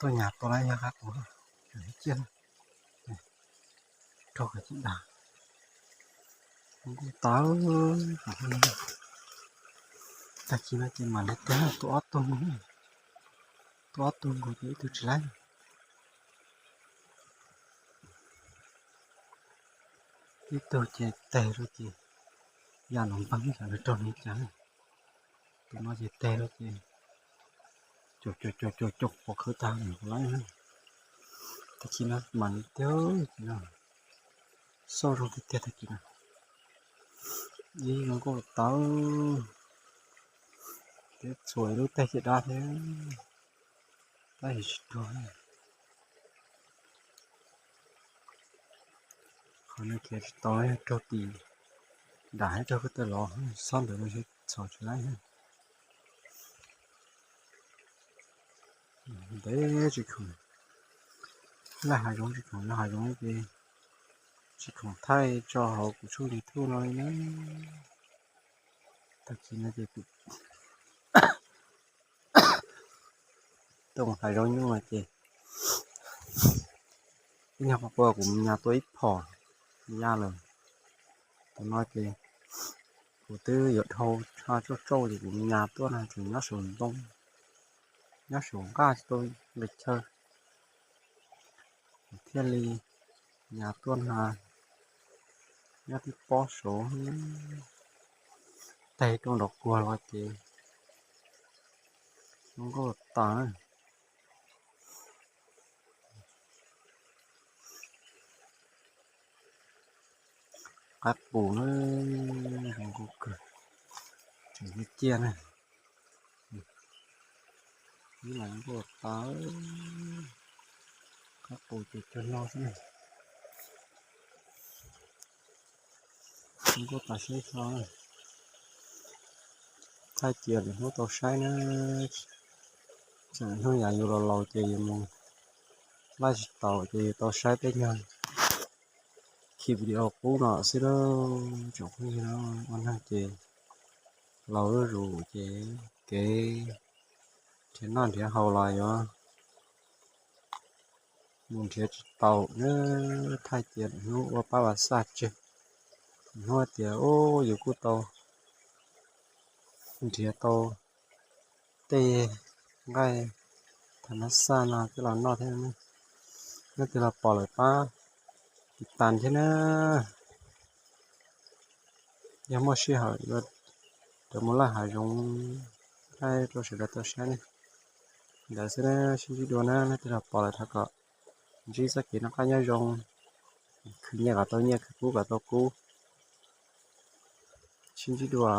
Tuaj nyas tua lawm yog qab qus, ciaj, raug qhov cim dag, nkuj tawv. Tag kis no ces mam li tua, tua ob tug nkaus, tua ob tug nkaus ces ib tug tsis laib. Ib tug ces teg rau ces ya los npag xyov nws raug li cas. Tus no ces teg rau ces caum caum caum caum caum pov khawb tag nws laib. Tag kis no mam li tua, tag kis no xauj zoo tiag tiag tag kis no. Ib zoo nkauj tawv thiab txhua lub teg caj dab thiab, tab sis tsis raug. Qhov no khiav tsis tau, raug tim dam thiab raug koj tej los, xob ntawd no txhom tsis laib. Ntev tsis khoom, laj hav zoov tsis khoom, laj hav zoov ces tsis khoom thaij tso hauv kuv tshooj YouTube no li na. Tag kis no ces kuv tuaj mus hav zoov nyuj no ces ib nyuag qhuav kuv mus nyas tua ib phom ya lawm. Tam no ces kuv twb yuav dhau tsho tsauj tsauj ces kuv mus nyas tuaj no tseem nyob saum ntoo, nyob saum nqaj tsis tau nqis chaw, kuv thiaj li nyas tuaj na. Nyob tib pob saud, teg rau nraum kuag los ces zoo nkauj tas. Qab qus na, zoo nkauj kawg, tseem ciaj ciaj na. Ib mas zoo nkauj tas, qab qus ces cuag no xwb na. Zoo nkauj tas siab tshaj. Thaij cia lwm hnub tau saib na. Tseem hnub yam yus laus laus ces yus mus laij tsis taus ces yus tau saib tej nyuag khi video qub no xwb lauj. Tsoom phooj ywg, ua neeg ces laus zuj zus ces kev nrhiav noj nrhiav haus los yuav mus nrhiav tsis tau na. Thaij cia lwm hnub ua pab vas xaj tseg, hnub tias ub yus kuj tau nrhiav tau tej nqaij thav nab xaj no coj los noj thiab. Leej twg los pom lawm pab tiv tas thiab na. Yog muaj sij hawm yuav rov mus laj hav zoov thaij rau sawv daws tau saib ne. Ntawd xwb na, sib ntsib dua na. Leej twg los pom lawm thov kom ntsib txoj kev noj qab nyob zoo, khwv nyiaj kom tau nyiaj, khwv kub kom tau kub. Sib ntsib dua.